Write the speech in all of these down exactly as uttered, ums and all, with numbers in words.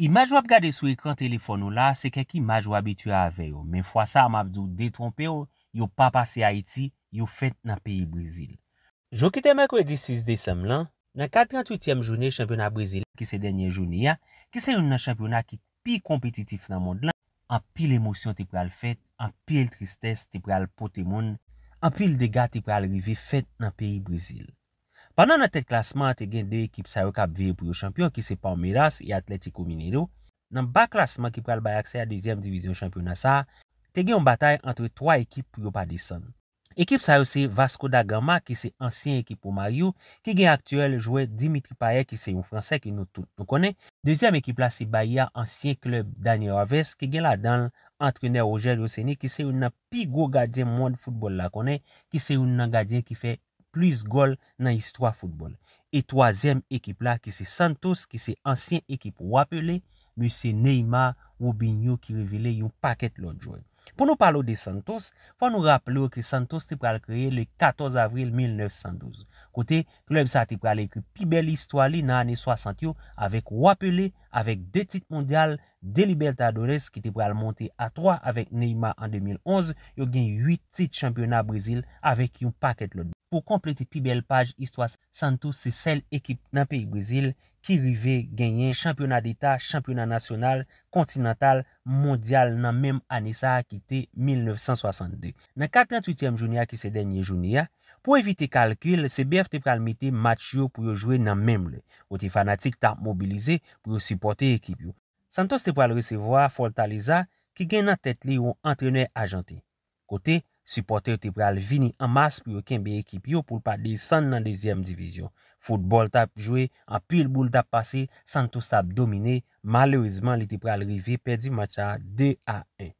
Imaj w ap gade sou ekran telefòn ou la, se kèk imaj w abitye avè yo. Men fwa sa a, m ap di w detwonpe w, yo pa pase Ayiti, yo fèt nan peyi Brezil. Jou ki te mèkredi sis desanm lan, nan kat tranntuityèm jounen chanpyona Brezil, ki se dènye jounen an, ki se youn nan chanpyona ki pi konpetitif nan mond lan, anpil emosyon te pral fèt, anpil tristès te pral pote moun, anpil dega te pral rive fèt nan peyi Brezil. Pandan nan tèt klasman an te gen de ekip sa yo k ap veye pou yo chanpyon, ki se Palmeiras e Atlético Mineiro, nan ba klasman ki pral bay aksè a dezyèm divizyon chanpyona sa a, te gen yon batay ant twa ekip pou yo pa desann. Ekip sa yo se Vasco da Gama, ki se ansyen ekip Romario, ki gen aktyèl jwè Dimitri Payet, ki se yon Fransè ke nou tout nou konnen. Dezyèm ekip la se Bahia, ansyen klèb Dani Alves, ki gen ladan l antrenè Rogério Ceni, ki se youn nan pi gwo gadyen mond foutbòl la konnen, ki se youn nan gadyen ki fè plis gòl nan istwa foutbòl. E twazyèm ekip la, ki se Santos, ki se ansyen ekip Wa Pelé, mesye Neymar, Robinho ki revele yon pakèt lòt jwè. Pou nou pale w de Santos, fò nou raple w ke Santos te pral kreye le katòz avril mil nèf san douz, kote klèb sa te pral ekri pi bèl istwa li nan ane swasant yo avèk Wa Pelé, avèk de tit mondyal, de Libertadores ki te pral monte a twa avèk Neymar an de mil onz, yo gen uit tit chanpyona Brezil avèk yon pakèt lòt. Pou konplete pi bèl paj istwa Santos, se sèl ekip nan peyi Brezil ki rive genyen chanpyona deta, chanpyona nasyonal, kontinantal, mondyal nan menm ane sa a ki te mil nèf san swasannde. Nan kat tranntuityèm jounen an ki se dènye jounen an, pou evite kalkil, C B F te pral mete match yo pou yo jwe nan menm lè, kote fanatik t ap mobilize pou yo sipòte ekip yo. Santos te pral resevwa Fortaleza ki gen nan tèt li yon antrenè ajanten. Kote sipòtè yo te pral vini an mas pou yo kenbe ekip yo pou l pa desann nan dezyèm divizyon. Foutbòl t ap jwe, anpil boul t ap pase, Santos t ap domine. Malerezman, li te pral rive pèdi match la de a en.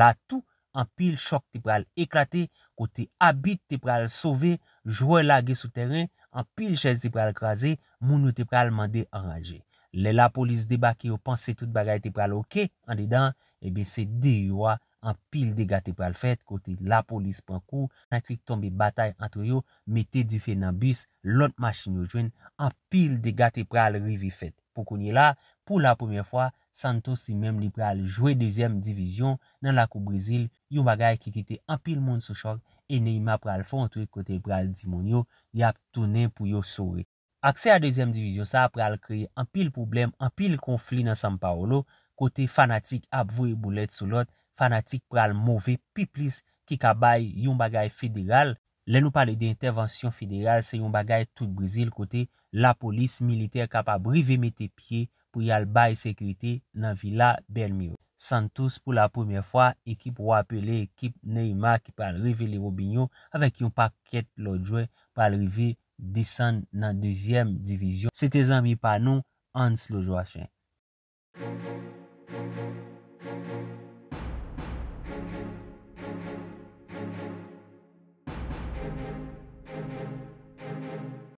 La tou, anpil chòk te pral eklate, kote abit te pral sove, jwè lage sou tèren, anpil chèz te pral kraze, moun yo te pral mande anraje. Lè lapolis debake, yo panse tout bagay te pral oke andedan, ebyen se deyò a, anpil dega te pral fèt, kote lapolis pran kou, fanatik tonbe batay ant yo, mete dife nan bis, lòt machin yo jwenn, anpil dega te pral rive fèt. Pou kounye la, pou la premyè fwa, Santos li menm li pral jwe dezyèm divizyon nan lakou Brezil, yon bagay ki kite anpil moun sou chòk, e Neymar pral fè yon twit kote l pral di moun yo, y ap tounen pou yo sore. Aksè a dezyèm divizyon sa a pral kreye anpil pwoblèm, anpil konfli nan São Paulo, kote fanatik ap voye boulèt sou lòt, fanatik pral move pi plis ki ka bay yon bagay federal. Lè nou pale de entèvansyon federal, se yon bagay tout Brezil kote lapolis, militè kapab rive mete pye pou y al bay sekirite nan Vila Belmiro. Santos, pou la premyè fwa, ekip Wa Pelé, ekip Neymar ki pral revele Robinho avèk yon pakèt lòt jwè pral rive desann nan dezyèm divizyon. Se te zanmi pa nou, Hans Lojwachen.